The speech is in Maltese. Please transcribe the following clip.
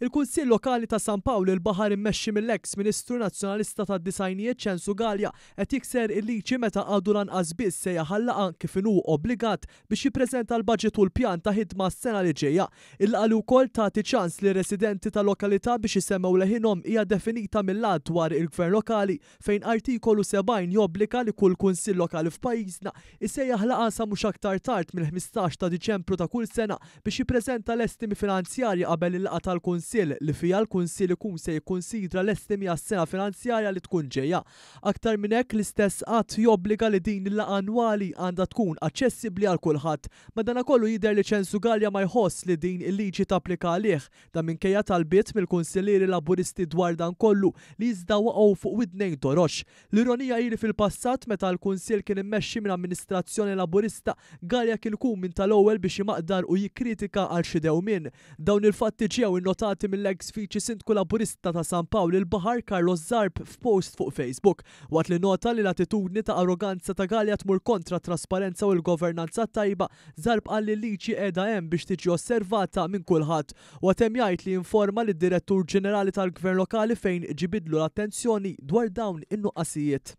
Il-Kunsill Lokali ta' San Pawl il-Baħar immexxi mill-eks Ministru Nazzjonalista tad-Disgħinijiet Ċensu Galea qed jikser il-liġi meta għadu lanqas biss sejjaħ għal-laqgħa kif inhu obbligat biex jippreżenta l-baġit u l-pjan ta' ħidma għas-sena li ġejja. Il-laqgħa li wkoll tagħti ċans lir-residenti tal-lokalità biex isemmgħu leħinhom hija definita mill-Att dwar il-Gvern Lokali fejn Artikolu 70 jobbliga li kull Kunsill Lokali f'pajjiżna jsejjaħ laqgħa sa mhux aktar tard mill-15 ta' Diċembru ta' kull sena biex jippreżenta l-estimi finanzjarji qabel il-laqgħa tal-Kunsill li fiha l-Kunsill ikun se jikkunsidra l-estimi għas-sena finanzjarja li tkun ġejja. Aktar minn hekk, l-istess att jobbliga li din il-laqgħa annwali għandha tkun aċċessibbli għal kulħadd. Madanakollu jidher li Ċensu Galea ma jħoss li din il-liġi tapplika għalih. Dan minkejja talbiet mill-kunsillieri Laburisti dwar dan kollu li iżda waqgħu fuq widnejn torox. L-ironija hi li fil-passat meta l-Kunsill kien immexxi minn amministrazzjoni Laburista, Galea kien ikun minn tal-ewwel biex imaqdar u jikkritika għal xi dewmien. Dawn il-fatti ġew innotati mill-eks Viċi Sindku Laburista ta' San Pawl il-Baħar Carlos Zarb f'post fuq Facebook. Waqt li nnota li l-attitudni ta' arroganza ta' Galea tmur kontra t-trasparenza u l-governanza t-tajba, Zarb qal li l-liġi qiegħda hemm biex tiġi osservata minn kulħadd. Huwa temm jgħid li informa lid-Direttur Ġenerali tal-Gvern Lokali fejn ġibidlu l-attenzjoni dwar dawn in-nuqqasijiet.